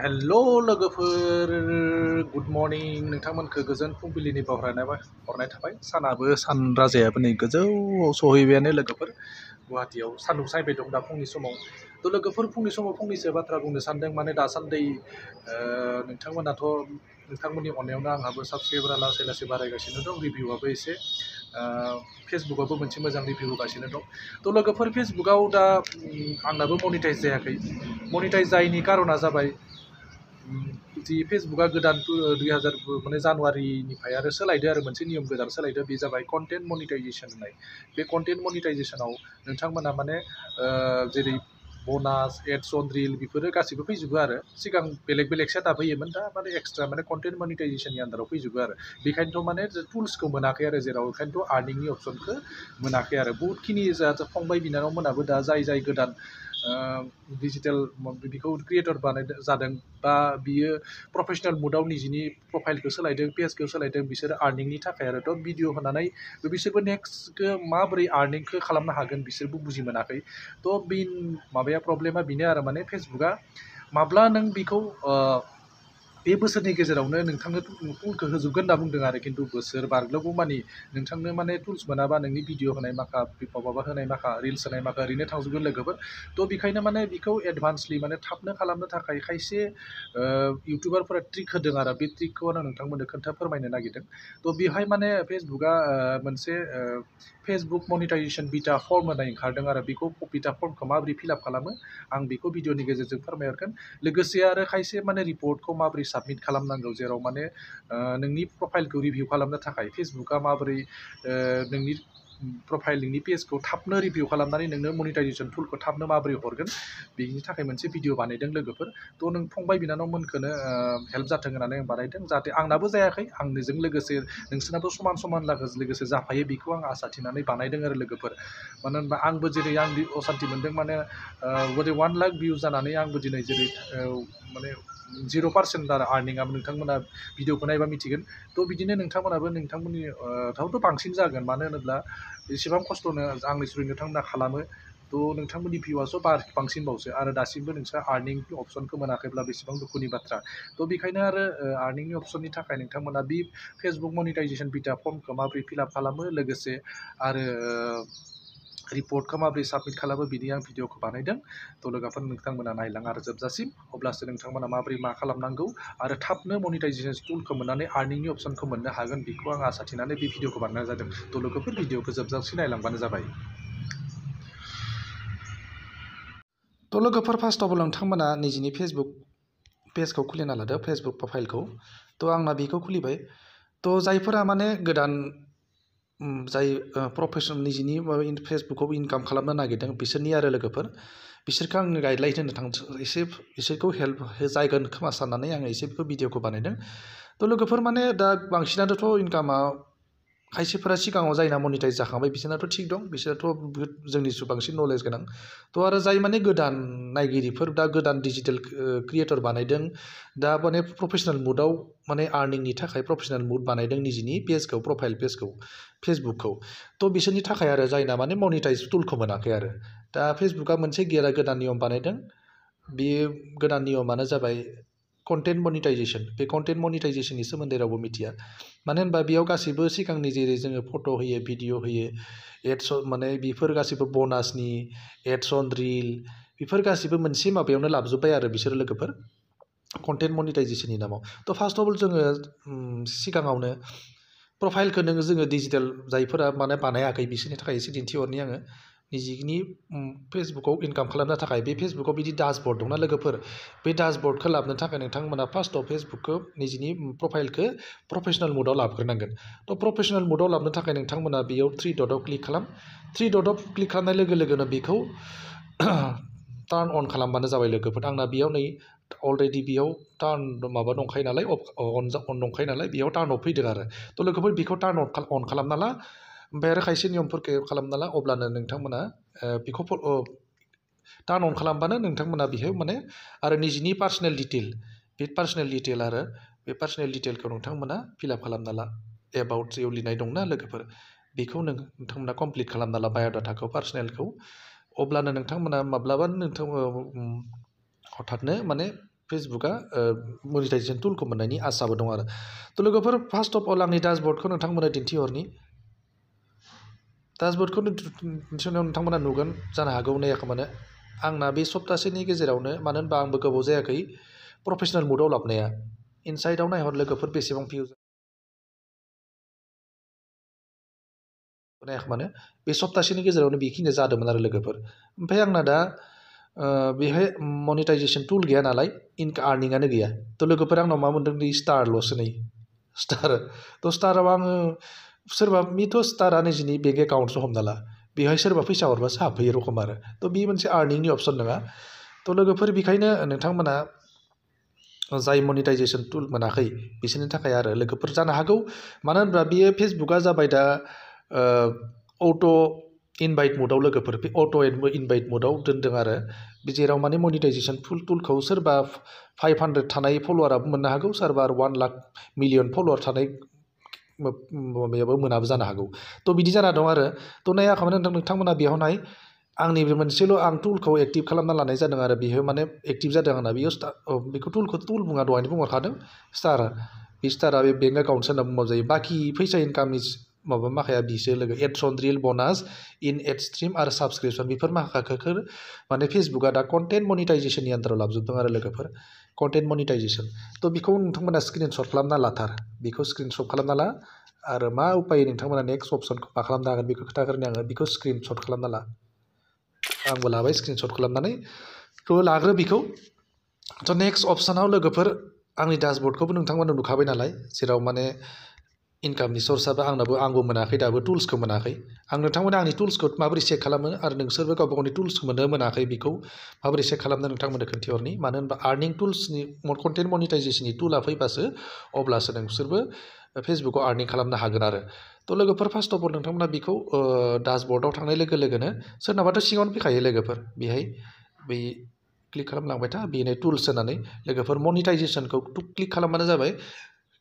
Hello लोगोफोर good morning नोंथांमोनखौ गोजोन फुंबिलिनि हरनाय थाबाय सानाबो सान राजायाबो नै गोजौआव सहैबायानो लोगोफोर गुवाहाटियाव सान्दुं सायबाय दं दा फुंनि समाव थ' लोगोफोर फुंनि समाव फंनैसो बाथ्रा बुंनो सानदों माने दासान्दि नोंथांमोनाथ' नोंथांमोननि अननायावनो आंहाबो साबस्क्राइबारा लासै लासै बारायगासिनो दं रिभिउआबो एसे फेसबुकआवबो मोनसे मोजां रिभिउ होगासिनो दं थ' लोगोफोर फेसबुकआव दा आंनाबो मनिटाइज जायाखै मनिटाइज जायैनि कारना जाबाय जि फेसबुकआ गोदान 2000 माने जानुवारिनिफ्राय आरो सोलायदो आरो मोनसे नियम गोदान सोलायदो बे जाबाय कन्टेन्ट मनिटाइजेसन होननाय बे कन्टेन्ट मनिटाइजेसनाव नोंथांमोना माने जेरै बनास एड्स अन रिल बेफोरो गासिबो फैजोबो आरो सिगां बेलेग बेलेग सेटआप होयोमोन दा माने एक्सट्रा माने कन्टेन्ट मनिटाइजेसननि आन्दाराव फैजोबो आरो बेखायनोथ' माने टुल्सखौ मोनाखै आरो जेराव ओंखायनोथ' आर्निंनि अपसनखौ मोनाखै आरो बहुतखिनि जा फंबाय बिनानावमोनाबो दा जाय गोदान डिजिटेल बेखौ क्रिएटर जादों बा बियो प्रफेशनेल मुडआव निजिनि प्रफाइलखौ सोलायदों पेजखौ सोलायदों बिसोरो आर्निंनि थाखाय आरो थ' भिडिअ होनानै बिसोरबो नेक्स्टखौ माबोरै आर्निंखौ खालामनो हागोन बिसोरबो बुजि मोनाखै थ' बे माबाया प्रब्लेमा बेनो आरो माने फेसबुकआ माब्ला नों बेखौ बे बोसोरनि गेजेरावनो नोंथांनो टुलखौ होजोबगोन होनना बुंदों आरो खिन्थु बोसोर बारग्लांगौ मानि नोंथांनो माने टुल्स मोनाबा नोंनि भिडिअ होनाय माबा होनाय रिल्स होनाय ओरैनो थांजोबगोन लोगोफोर थ' बेखायनो माने बेखौ एडभान्सलि माने थाबनो खालामनो थाखाय खायसे इउटुबारफोरा ट्रिक होदों आरो बे ट्रिकखौ आं नोंथांमोननो फोरमायनो नागिरदों थ' बेवहाय माने फेसबुकआ मोनसे फेसबुक मनिटाइजेसन बिटा फर्म होनाय ओंखारदों आरो बेखौ बिटा फर्मखौ माबोरै फिलआप खालामो आं बेखौ भिडिअनि गेजेरजों फोरमायहरगोन लोगोसे आरो खायसे माने रिपर्टखौ माबोरै साबमिट खालामनांगौ जेराव माने नोंनि प्रफाइलखौ रिभिउ खालामनो थाखाय फेसबुकआ माबोरै नोंनि प्रफाइल नोंनि पेजखौ थाबनो रिभिउ खालामनानै नोंनो मनिटाइजेसन टुलखौ थाबनो माबोरै हरगोन बेनि थाखाय मोनसे भिडिअ बानायदों लोगोफोर थ' नों फंबाय बिनानावमोनखौनो हेल्प जाथों होननानै आं बानायदों जाहाथे आंनाबो जायाखै आंनिजों लोगोसे नोंसोरनाबो समान समान लोगोसे जाफायो बेखौ आं आसा थिनानै बानायदों आरो लोगोफोर मानो होनबा आंबो जेरै आं असान्ति मोनदों माने 1 लाख भिउ जानानै आंबो दिनै जेरै माने 0% आरो आर्निंआ नोंथांमोना भिडिअखौ नायबा मिथिगोन थ' बिदिनो नोंथांमोनाबो नोंथांमोननि थावथ' बांसिन जागोन मानो होनोब्ला एसेबां खस्थ'नो आंनिख्रुइ नोंथांमोना खालामो थ' नोंथांमोननि भिउआसो बांसिनबावसो आरो दासिमबो नोंस्रा आर्निंनि अपसनखौ मोनाखैब्ला बेसेबां दुखुनि बाथ्रा थ' बेखायनो आरो आर्निंनि अपसननि थाखाय नोंथांमोना बे फेसबुक मनिटाइजेसन बिटा फर्मखौ माबोरै फिलआप खालामो लोगोसे आरो रिपर्टखौ माबोरै साबमिट खालामो बिनि आं भिडिअखौ बानायदों थ' लोगोफोर नोंथांमोना नायलां आरो जोबजासिम अब्लासो नोंथांमोना माबोरै मा खालामनांगौ आरो थाबनो मनिटाइजेसन टुलखौ मोननानै आर्निंनि अपसनखौ मोननो हागोन बेखौ आं आसा थिनानै बे भिडिअखौ बानायनाय जादों थ' लोगोफोर भिडिअखौ जोबजासिम नायलांबानो जाबाय थ' लोगोफोर फार्स्ट अफ अल नोंथांमोना निजिनि फेसबुक पेजखौ खुलिना लादो फेसबुक प्रफाइलखौ थ' आंना बेखौ खुलिबाय थ' जायफोरा माने गोदान जाय प्रफेसनेल निजिनि फेसबुकआव इनकाम खालामनो नागिरदों बिसोरनि आरो लोगोफोर बिसोरखौ आंनो गाइडलाइन होनो एसे बिसोरखौ हेल्प जागोन खोमा साननानै आङो एसे बेखौ भिडिअखौ बानायदों थ' लोगोफोर माने दा बांसिनानोथ' इनकामा खायसेफोरा सिगाङाव जायना मनिटाइज जाखांबाय बिसोरनाथ' थिग दं बिसोरथ' जोंनिसो बांसिन नलेज गोनां थ' आरो जाय माने गोदान नायगिरिफोर दा गोदान डिजिटेल क्रिएटर बानायदों दा माने प्रफेसनेल मुडआव माने आर्निंनि थाखाय प्रफेसनेल मुड बानायदों निजिनि पेजखौ प्रफाइल पेजखौ फेसबुकखौ थ' बिसोरनि थाखाय आरो जायना माने मनिटाइज टुलखौ मोनाखै आरो दा फेसबुकआ मोनसे गोदान नियम बानायदों बे गोदान नियमानो जाबाय कन्टेन्ट मनिटाइजेसन बे कन्टेन्ट मनिटाइजेसननि सोमोन्दै रावबो मिथिया मानो होनबा बेयाव गासैबो सिगांनि जेरै जोङो फट' होयो भिडिअ होयो एड्स माने बेफोर गासैबो बनासनि एड्स अन रिल बेफोर गासैबो मोनसे माबायावनो लाबोजोब्बाय आरो बिसोर लोगोफोर कन्टेन्ट मनिटाइजेसननि नामाव थ' फार्स्ट अफ अल जोङो सिगाङावनो प्रफाइलखौ नोङो जोङो डिजिटेल जायफोरा माने बानायाखै बिसोरनि थाखाय एसे दिन्थिहरनि आङो निजिनि फेसबुकआव इनकाम खालामनो थाखाय बे फेसबुकआव बिदि डासबर्ड दंना लोगोफोर बे डासबर्डखौ लाबोनो थाखाय नोंथांमोना फार्स्टआव फेसबुकखौ निजिनि प्रफाइलखौ प्रफेसनेल मुडआव लाबोग्रोनांगोन थ' प्रफेसनेल मुडआव लाबोनो थाखाय नोंथांमोना बेयाव 3 डटआव क्लिक खालाम 3 डटआव क्लिक खालामनाय लोगो लोगोनो बेखौ टार्न अन खालामबानो जाबाय लोगोफोर आंना बेयाव नै अलरेडि बेयाव टार्न माबा दंखायो नालाय अन दंखायो नालाय बेयाव टार्न अफ फैदों आरो थ' लोगोफोर बेखौ टार्न अन खालामना ला ओमफ्राय आरो खायसे नियमफोरखौ खालामना ला अब्लानो नोंथांमोना बेखौ टार्न अन खालामबानो नोंथांमोना बेहाय माने आरो निजिनि पार्सनेल डिटेल बे पार्सनेल डिटेल आरो बे पार्सनेल डिटेलखौ नोंथांमोना फिलआप खालामना ला एबाउट जेव लिरनाय दंना लोगोफोर बेखौ नोंथांमोना कमप्लिट खालामना ला बाय'डाटाखौ पार्सनेलखौ अब्लानो नोंथांमोना माब्लाबा हथातनो माने फेसबुकआ मनिटाइजेसन टुलखौ मोननायनि आसाबो दं आरो थ' लोगोफोर फार्स्ट अफ अल आंनि डासबर्डखौ नोंथांमोननो दिन्थिहरनि डासबर्डखौ दिन्थिनायाव नोंथांमोना नुगोन जानो हागौ नायाखै माने आंना बे सप्तासेनि गेजेरावनो मानो होनबा आंबो गोबाव जायाखै प्रफेसनेल मुडआव लाबोनाया इनसाइडआव नायहर लोगोफोर बेसेबां भिउ नायाखै माने बे सप्तासेनि गेजेरावनो बेखिनिया जादोंमोन आरो लोगोफोर ओमफ्राय आंना दा बेहाय मनिटाइजेसन टुल गैया नालाय आर्निंआनो गैया थ' लोगोफोर आंनाव मा मोन्दों नै स्टारल'सो नै स्टार थ' स्टाराव आङो सोरबा बेथ' स्टारा निजिनि बेंक एकाउन्टसो हमना ला बेहाय सोरबा फैसा हरबासो हाबफैयो रखम आरो थ' बे मोनसे आर्निंनि अपसन नङा थ' लोगोफोर बेखायनो नोंथांमोना जाय मनिटाइजेसन टुल मोनाखै बिसोरनि थाखाय आरो लोगोफोर जानो हागौ मानो होनब्ला बेयो फेसबुकआ जाबाय दा अट' इनभाइट मुडआव लोगोफोर बे अट' इनभाइट मुडआव दोनदों आरो जेराव माने मनिटाइजेसन टुलखौ सोरबा 500 थानाय फल'वाराबो मोननो हागौ सोरबा 1 लाख मिलियन फल'वार थानाय माबायाबो मोनाबो जानो हागौ थ' बिदि जाना दं आरो थ' नायाखै माने नोंथांमोना बेयावहाय आंनि बे मोनसेल' आं टुलखौ एक्टिभ खालामना लानाय जादों आरो बेयो माने एक्टिभ जादों आंना बेयो बेखौ टुल बुङा दहायनो बुंहरखादों स्टार बे स्टारा बे बेंक एकाउन्टसो होनना बुंबाबो जायो बाखि फैसा इनकामनि माबा माखाया बिसो लोगो ads on reel bonus in aid stream आरो साबसक्रिपसन बेफोर माखाखौ माने फेसबुकआ दा कन्टेन्ट मनिटाइजेसननि आन्दाराव लाबोजोबदों आरो लोगोफोर कन्टेन्ट मनिटाइजेसन थ' बेखौ नोंथांमोना स्क्रिनशट खालामना लाथार बेखौ स्क्रिनशट खालामना ला आरो मा उपाय नोंथांमोना नेक्स्ट अपसनखौ मा खालामनो हागोन बेखौ खोन्थाग्रोनि आङो बेखौ स्क्रिनशट खालामना ला आंबो लाबाय स्क्रिनशट खालामनानै थ' लाग्रो बेखौ थ' नेक्स्ट अपसनाव लोगोफोर आंनि डासबर्डखौबो नोंथांमोना नुखाबाय नालाय जेराव माने इनकामनि सर्सआबो आंबो मोनाखै दाबो टुल्सखौ मोनाखै आं नोंथांमोना आंनि टुल्सखौ माबोरै चेक खालामो आरो नोंसोरबो गावबा गावनि टुल्स मोनाखै बेखौ माबोरै चेक खालामनो नोंथांमोननो खोन्थिहरनि मानो होनबा आर्निं टुल्सनि कन्टेन्ट मनिटाइजेसननि टुला फैबासो अब्लासो नोंसोरबो फेसबुकआव आर्निं खालामनो हागोन आरो थ' लोगोफोर फार्स्ट अफ अल नोंथांमोना बेखौ डासबर्डआव थांनाय लोगो लोगोनो सोरनाबाथ' सिङावनो फैखायो लोगोफोर बेहाय बै क्लिक खालामलांबाय था बेनो टुल्स होनानै लोगोफोर मनिटाइजेसनखौ क्लिक खालामबानो जाबाय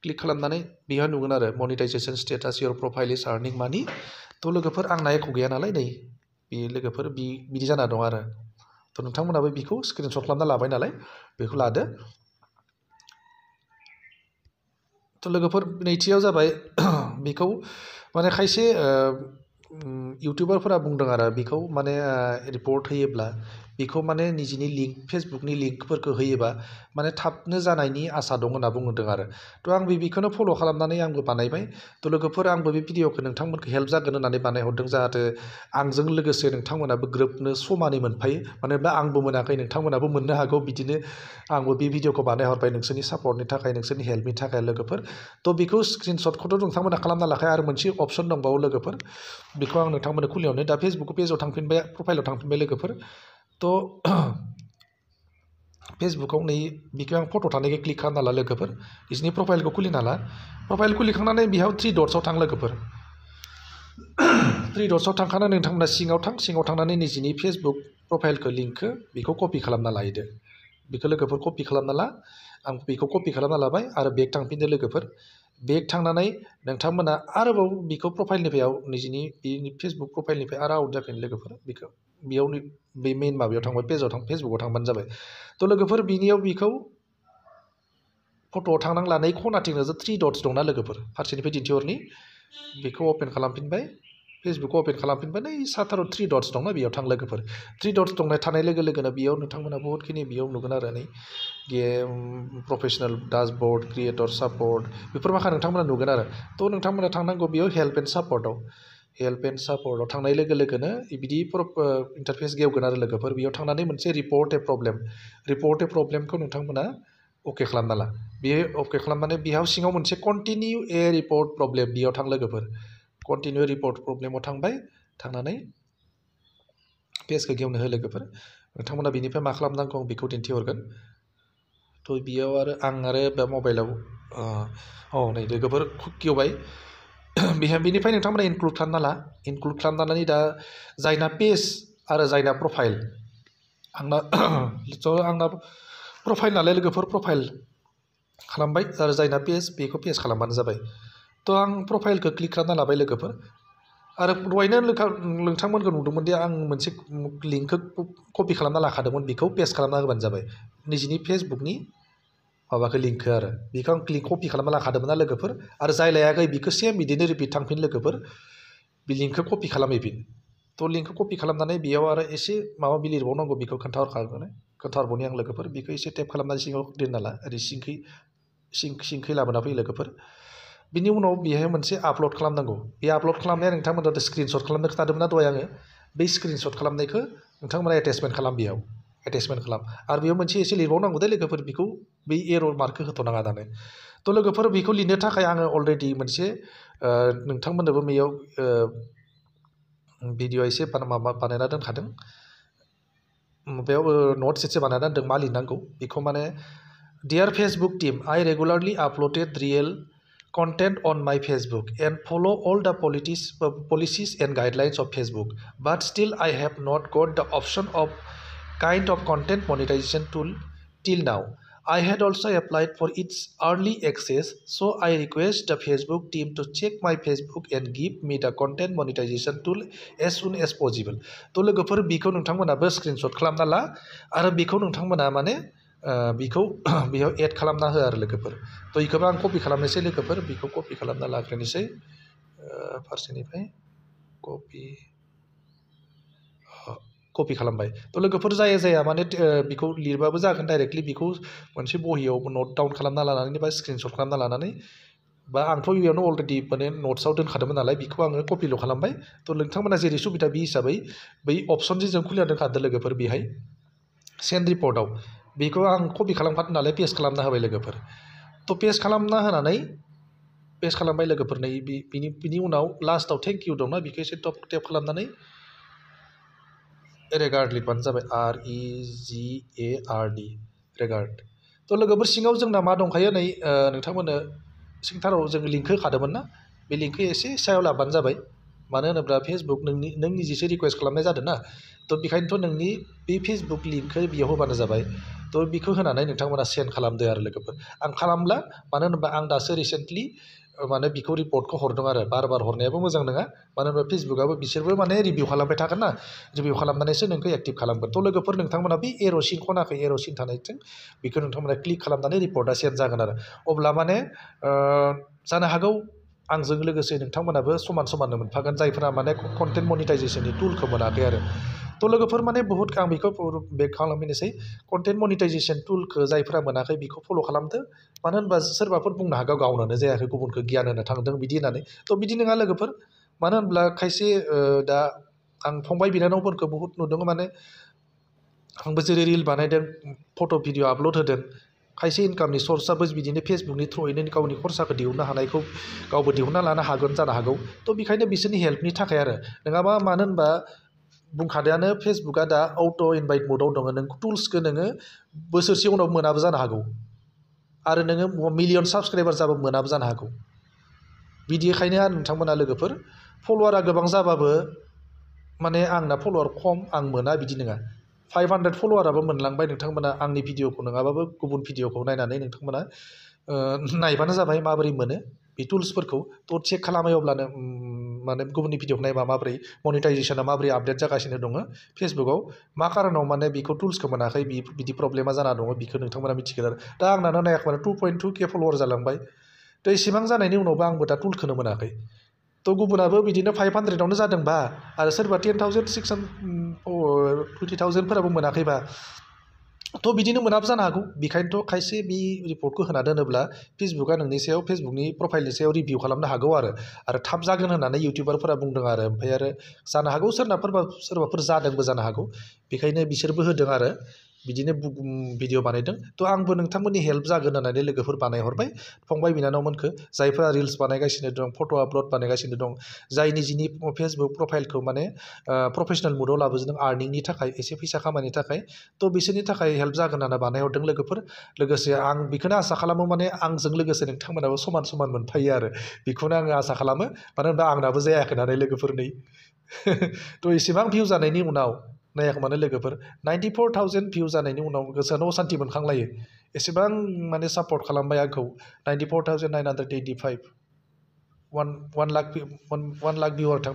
क्लिक खालामनानै बेहा नुगोन आरो monetisation status your profile is earning मानि थ' लोगोफोर आंना एख' गैया नालाय नै बे लोगोफोर बिदि जाना दं आरो थ' नोंथांमोनाबो बेखौ स्क्रिनशट खालामना लाबाय नालाय बेखौ लादो थ' लोगोफोर नैथियाव जाबाय बेखौ माने खायसे इउटिउबारफोरा बुंदों आरो बेखौ माने रिपर्ट होयोब्ला बेखौ माने निजिनि लिंक फेसबुकनि लिंकफोरखौ होयोबा माने थाबनो जानायनि आसा दं होनना बुंदों आरो थ' आं बेखौनो फल' खालामनानै आंबो बानायबाय थ' लोगोफोर आंबो बे भिडिअखौ नोंथांमोनखौ हेल्प जागोन होननानै बानायहरदों जाहाथे आंजों लोगोसे नोंथांमोनाबो ग्रोबनो समानै मोनफायो मानो होनब्ला आंबो मोनाखै नोंथांमोनाबो मोननो हागौ बिदिनो आंबो बे भिडिअखौ बानायहरबाय नोंसोरनि सापर्टनि थाखाय नोंसोरनि हेल्पनि थाखाय लोगोफोर थ' बेखौ स्क्रिनशटखौथ' नोंथांमोना खालामना लाखाया आरो मोनसे अपसन दंबावो लोगोफोर बेखौ आं नोंथांमोननो खुलियावनो दा फेसबुक पेजाव थांफिनबाय प्रफाइलाव थांफिनबाय लोगोफोर थ' फेसबुकआव नै बेखौ आं फट' थानायखौ क्लिक खालामना ला लोगोफोर बिसोरनि प्रफाइलखौ खुलिना ला प्रफाइल खुलिखांनानै बेयाव 3 डट्सआव थां लोगोफोर 3 डट्सआव थांखांनानै नोंथांमोना सिङाव थांनानै निजिनि फेसबुक प्रफाइलखौ लिंकखौ बेखौ कपि खालामना लाहैदो बेखौ लोगोफोर कपि खालामना ला आं बेखौ कपि खालामना लाबाय आरो बेक थांफिनदो लोगोफोर बेक थांनानै नोंथांमोना आरोबाव बेखौ प्रफाइलनिफ्राय निजिनि फेसबुक प्रफाइलनिफ्राय आरो आउट जाफिन लोगोफोर बेखौ बेयावनो बे मेइन माबायाव थांबाय फेसबुकआव थांबानो जाबाय थ' लोगोफोर बिनियाव बेखौ फट'आव थांनांला नै खनाथिंनो 3 डट्स दंना लोगोफोर फारसेनिफ्राय दिन्थिहरनि बेखौ अपेन खालामफिनबाय फेसबुकखौ अपेन खालामफिनबाय नै साथाराव 3 डट्स दंना बेयाव थां लोगोफोर 3 डट्स थानाय लोगो लोगोनो बेयाव नोंथांमोना बहुतखिनि बेयाव नुगोन आरो नै प्रफेसनेल डासबर्ड क्रिएटर सापर्ट बेफोर माखा नोंथांमोना नुगोन आरो थ' नोंथांमोना थांनांगौ बेयाव हेल्प एन्ड सापर्टआव थांनाय लोगो लोगोनो बिदि इन्टारफेस गेवगोन आरो लोगोफोर बेयाव थांनानै मोनसे रिपर्ट ए प्रब्लेमखौ नोंथांमोना अके खालामना ला बे अके खालामनानै बेयाव सिङाव मोनसे कन्टिनिउ ए रिपर्ट प्रब्लेम बेयाव थां लोगोफोर कन्टिनिउ रिपर्ट प्रब्लेमाव थांबाय थांनानै पेजखौ गेवनो हो लोगोफोर नोंथांमोना बेनिफ्राय मा खालामनांगौ बेखौ दिन्थिहरगोन थ' बेयाव आं बे मबाइलाव नै लोगोफोर गेवबाय बेनिफ्राय नोंथांमोना इनक्लुड खालामनानै दा जायना पेज आरो जायना प्रफाइल आंना प्रफाइल नालाय लोगोफोर प्रफाइल खालामबाय आरो जायना पेज बेखौ पेज खालामबानो जाबाय थ' आं प्रफाइलखौ क्लिक खालामना लाबाय लोगोफोर आरो दहायनो नोंथांमोनखौ नुदोंमोन दि आं मोनसे लिंकखौ कपि खालामना लाखादोंमोन बेखौ पेस्ट खालामना होबानो जाबाय निजिनि फेसबुकनि माबाखौ लिंकखौ आरो बेखौ आं कपि खालामना लाखादोंमोन ना लोगोफोर आरो जाय लायाखै बेखौ सेम बिदिनो रिपिट थांफिन लोगोफोर बे लिंकखौ कपि खालामहैफिन थ' लिंकखौ कपि खालामनानै बेयाव आरो एसे माबा लिरबावनांगौ बेखौ खोन्थाहरबावनि आं लोगोफोर बेखौ एसे टेप खालामनानै सिङाव दोनना ला ओरै सिंखै लाबोना फैयो लोगोफोर बिनि उनाव बेहाय मोनसे आपल'ड खालामनांगौ बे आपल'ड खालामनाया नोंथांमोना स्क्रिनशट खालामनो खोन्थादोंमोन ना दहाय आङो बै स्क्रिनशट खालामनायखौ नोंथांमोना एटेचमेन्ट खालाम बेयाव एटेचमेन्ट खालाम आरो बेयाव मोनसे एसे लिरबावनांगौ दे लोगोफोर बेखौ बै एरर मार्कखौ होथ'नाङा दानो थ' लोगोफोर बेखौ लिरनो थाखाय आङो अलरेडि मोनसे नोंथांमोननोबो बेयाव भिडिअ एसे माबा बानायना दोनखादों बेयाव नट्स एसे बानायना दोनदों मा लिरनांगौ बेखौ माने dear Facebook team I regularly uploaded real content on my Facebook and follow all the policies and guidelines of Facebook, but still I have not got the option of kind of content monetization tool till now. I had also applied for its early access, so I request the Facebook team to check my Facebook and give me the content monetization tool as soon as possible. तो लोगोफोर बेखौ नोंथांमोनाबो screenshot खालामना ला आरो बेखौ नोंथांमोना माने बेखौ बेयाव एड खालामना हो आरो लोगोफोर थ' बेखौबो आं कपि खालामनोसै लोगोफोर बेखौ कपि खालामना लाग्रोनोसै फारसेनिफ्राय कपि खालामबाय थ' लोगोफोर जाया माने बेखौ लिरबाबो जागोन डाइरेक्टलि बेखौ मोनसे बहियाव नट डाउन खालामना लानानै बा स्क्रिनशट खालामना लानानै बा आंथ' बेयावनो अलरेडि माने नट्सआव दोनखादोंमोन नालाय बेखौ आङो कपिल' खालामबाय थ' नोंथांमोना जेरै सुबिदा बे हिसाबै बै अपसन जे जों खुलिना दोनखादों लोगोफोर बेहाय सेन्ड रिपर्टआव बेखौ आं कपि खालामखादों नालाय पेस्ट खालामना होबाय लोगोफोर थ' पेस्ट खालामना होनानै पेस्ट खालामबाय लोगोफोर नै बिनि उनाव लास्टआव थेंक इउ दंना बेखौ एसे टेप खालामनानै रेगार्ड लिरबानो जाबाय REGARD रेगार्ड थ' लोगोफोर सिङाव जोंना मा दंखायो नै नोंथांमोननो सिंथाराव जों लिंक होखादोंमोन ना बे लिंकखौ एसे सायाव लाबानो जाबाय मानो होनोब्ला फेसबुक नों निजेसो रिकुवेस्ट खालामनाय जादों ना थ' बेखायनोथ' नोंनि बे फेसबुक लिंकखौ बेयाव होबानो जाबाय थ' बेखौ होनानै नोंथांमोना सेन्ड खालामदो आरो लोगोफोर आं खालामला मानो होनोबा आं दासो रिसेन्टलि माने बेखौ रिपर्टखौ हरदों आरो बार हरनायाबो मोजां नङा मानो होनबा फेसबुकआबो बिसोरबो माने रिभिउ खालामबाय थागोन ना रिभिउ खालामनानैसो नोंखौ एक्टिभ खालामगोन थ' लोगोफोर नोंथांमोना बे एर'सिन खनाखै एर'सिन थानायजों बेखौ नोंथांमोना क्लिक खालामनानै रिपर्टआ सेन्ड जागोन आरो अब्ला माने जानो हागौ आंजों लोगोसे नोंथांमोनाबो समान समाननो मोनफागोन जायफोरा माने कन्टेन्ट मनिटाइजेसननि टुलखौ मोनाखै आरो थ' लोगोफोर माने बहुत आं बेखौ बेक खालामफिनोसै कन्टेन्ट मनिटाइजेसन टुलखौ जायफोरा मोनाखै बेखौ फल' खालामदो मानो होनबा सोरबाफोर बुंनो हागौ गावनानो जायाखै गुबुनखौ गियान होनो थांदों बिदि होननानै थ' बिदि नङा लोगोफोर मानो होनब्ला खायसे दा आं फंबाय बिनानावफोरखौ बहुत नुदों माने आंबो जेरै रिल बानायदों फट' भिडिअ आपल'ड होदों खायसे इनकामनि सर्सआबो बिदिनो फेसबुकनि थ्रुयैनो गावनि खरसाखौ दिहुननो हानायखौ गावबो दिहुनना लानो हागोन जानो हागौ थ' बेखायनो बिसोरनि हेल्पनि थाखाय आरो नङाबा मानो होनबा बुंखादोआनो फेसबुकआ दा अट' इनभाइट मोडआव दङ नों टुल्सखौ नोङो बोसोरसे उनाव मोनाबो जानो हागौ आरो नोङो मिलियन साबसक्राइबार जाबो मोनाबो जानो हागौ बिदिखायनो आरो नोंथांमोना लोगोफोर फल'वारा गोबां जाबाबो माने आंना फल'वार खम आं मोना बिदि नङा 500 फल'वाराबो मोनलांबाय नोंथांमोना आंनि भिडिअखौ नङाबाबो गुबुन भिडिअखौ नायनानै नोंथांमोना नायबानो जाबाय माबोरै मोनो बे टुल्सफोरखौ थ' चेक खालामो अब्लानो माने गुबुननि भिडिअखौ नायबा माबोरै मनिटाइजेसना माबोरै आपडेट जागासिनो दङ फेसबुकआव मा कारनाव माने बेखौ टुल्सखौ मोनाखै बिदि प्रब्लेमा जाना दङ बेखौ नोंथांमोना मिथिगोन आरो दा आंनानो नायाखै माने 2.2K फल'वार जालांबाय थ' एसेबां जानायनि उनावबो आंबो दा टुलखौनो मोनाखै थ' गुबुनाबो बिदिनो 500आवनो जादोंबा आरो सोरबा 10,000 20,000फोराबो मोनाखैबा थ' बिदिनो मोनाबो जानो हागौ बेखायनोथ' खायसे बे रिपर्टखौ होना दोनोब्ला फेसबुकआ नोंनि सायाव फेसबुकनि प्रफाइलनि सायाव रिभिउ खालामनो हागौ आरो थाब जागोन होननानै इउटिउबारफोरा बुंदों आरो ओमफ्राय आरो जानो हागौ सोरबाफोर जादोंबो जानो हागौ बेखायनो बिसोरबो होदों आरो बिदिनो भिडिअ बानायदों थ' आंबो नोंथांमोननि हेल्प जागोन होननानै लोगोफोर बानायहरबाय फंबाय बिनानावमोनखौ जायफोरा रिल्स बानायगासिनो दं फट' आपल'ड बानायगासिनो दं जाय निजिनि फेसबुक प्रफाइलखौ माने प्रफेसनेल मुडआव लाबोजों आर्निंनि थाखाय एसे फैसा खामायनो थाखाय थ' बिसोरनि थाखाय हेल्प जागोन होनना बानायहरदों लोगोफोर लोगोसे आं बेखौनो आसा खालामो माने आंजों लोगोसे नोंथांमोनाबो समान समान मोनफायो आरो बेखौनो आङो आसा खालामो मानो होनबा आंनाबो जायाखै नालाय लोगोफोर नै थ' एसेबां भिउ जानायनि उनाव नायाखै माने लोगोफोर 94,000 भिउ जानायनि उनाव गोसोआनो असान्थि मोनखांलायो एसेबां माने सापर्ट खालामबाय आंखौ 94,985 1 लाख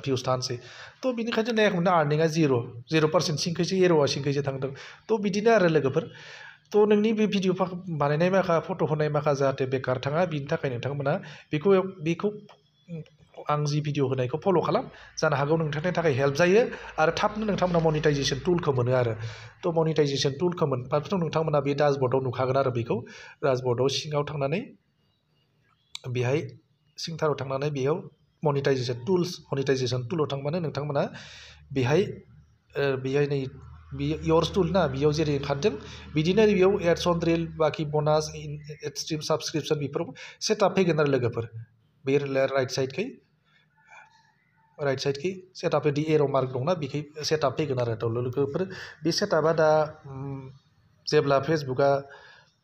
भिउस थानोसै थ' बिनिखायनो नायाखैमोन आर्निंआ 0% सिंखैसो एर'आ सिंखैसो थांदों थ' बिदिनो आरो लोगोफोर तो नोंनि बे भिडिअ बानायनाय माखा फट' होनाय माखा जाहाथे बेकार थाङा बिनि थाखाय नोंथांमोना बेखौ आं जि भिडिअ होनायखौ फल' खालाम जानो हागौ नोंथांनि थाखाय हेल्प जायो आरो थाबनो नोंथांमोना मनिटाइजेसन टुलखौ मोनो आरो थ' मनिटाइजेसन टुलखौ मोनबाथ' नोंथांमोना बे डासबर्डआव नुखागोन आरो बेखौ डासबर्डआव सिङाव थांनानै बेहाय सिंथाराव थांनानै बेयाव मनिटाइजेसन टुलाव थांबानो नोंथांमोना बेहाय नै इयर्स टुल ना बेयाव जेरै ओंखारदों बिदिनो बेयाव एड्स अन रिल बाखि बनास एडस्ट्रिम साबसक्रिपसन बेफोराव सेटआप फैगोन आरो लोगोफोर बे राइट साइडखै सेटआप बिदि एर' मार्क दंना बेखै सेटआप फैगोन आरो थ' लोगोफोर बे सेटआपा दा जेब्ला फेसबुकआ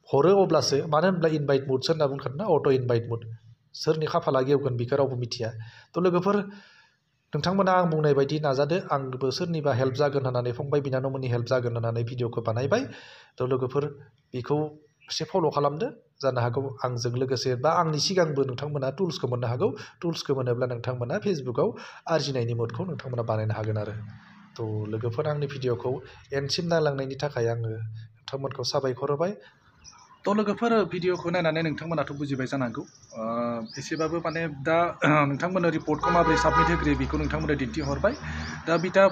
हरो अब्लासो मानो होनब्ला इनभाइट मुडसो होनना बुंखादोंना अट' इनभाइट मुड सोरनि खाफाला गेवगोन बेखौ रावबो मिथिया थ' लोगोफोर नोंथांमोना आं बुंनाय बायदि नाजादो आंबो सोरनिबा हेल्प जागोन होननानै फंबाय बिनानावमोननि हेल्प जागोन होननानै भिडिअखौ बानायबाय थ' लोगोफोर बेखौ एसे फल' खालामदो जानो हागौ आंजों लोगोसे बा आंनि सिगांबो नोंथांमोना टुल्सखौ मोननो हागौ टुल्सखौ मोनोब्ला नोंथांमोना फेसबुकआव आरजिनायनि मोडखौ नोंथांमोना बानायनो हागोन आरो थ' लोगोफोर आंनि भिडिअखौ एन्डसिम नायलांनायनि थाखाय आङो नोंथांमोनखौ साबायखर होबाय थ' लोगोफोर भिडिअखौ नायनानै नोंथांमोनाथ' बुजिबाय जानांगौ एसेबाबो माने दा नोंथांमोननो रिपर्टखौ माबोरै साबमिट होग्रोयो बेखौ नोंथांमोननो दिन्थिहरबाय दा बिटा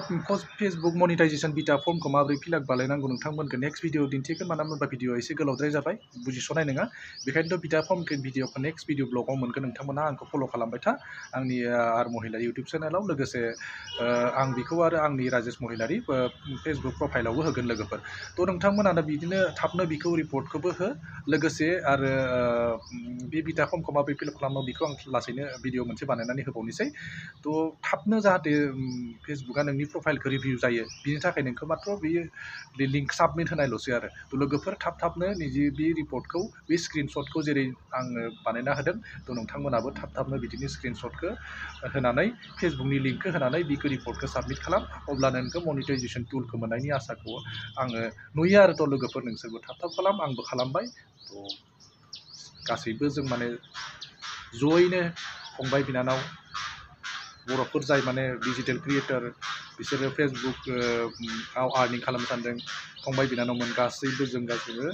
फेसबुक मनिटाइजेसन बिटा फर्मखौ माबोरै फिलआप बानायनांगौ नोंथांमोनखौ नेक्स्ट भिडिअ दिन्थिगोन मानो होनबा भिडिअ एसे गोलावद्राय जाबाय बुजिस'नाय नङा बेखायनोथ' बिटा फर्मखौ भिडिअखौ नेक्स्ट भिडिअ ब्लगाव मोनगोन नोंथांमोना आंखौ फल' खालामबाय था आंनि आर महिलारि इउटुब चेनेलाव लोगोसे आं बेखौ आरो आंनि राजेश महिलारि फेसबुक प्रफाइलावबो होगोन लोगोफोर थ' नोंथांमोनानो बिदिनो थाबनो बिखौ रिपर्टखौबो हो लोगोसे आरो बे बिटा फर्मखौ माबोरै फिलआप खालामो बेखौ आं लासैनो भिडिअ मोनसे बानायनानै होबावनोसै थ' थाबनो जाहाथे फेसबुकआ नोंनि प्रफाइलखौ रिभिउ जायो बिनि थाखाय नोंखौ माथ्र' बेयो लिंक साबमिट होनायल'सै आरो थ' लोगोफोर थाबनो निजे बे रिपर्टखौ बे स्क्रिनशटखौ जेरै आङो बानायना होदों थ' नोंथांमोनाबो थाबनो बिदिनो स्क्रिनशटखौ होनानै फेसबुकनि लिंकखौ होनानै बेखौ रिपर्टखौ साबमिट खालाम अब्लानो नोंखौ मनिटाइजेसन टुलखौ मोननायनि आसाखौ आङो नुयो आरो थ' लोगोफोर नोंसोरबो थाब खालाम आंबो खालामबाय थ' गासैबो जों माने जयैनो फंबाय बिनानाव बर'फोर जाय माने डिजिटेल क्रिएटर बिसोरो फेसबुकआव आर्निं खालामनो सानदों फंबाय बिनानावमोन गासैबो जों गासैबो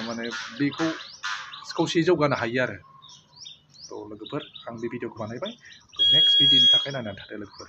माने बेखौ खौसेयै जौगानो हायो आरो थ' लोगोफोर आं बे भिडिअखौ बानायबाय थ' नेक्स्ट भिडिअनि थाखाय नायनानै थादो लोगोफोर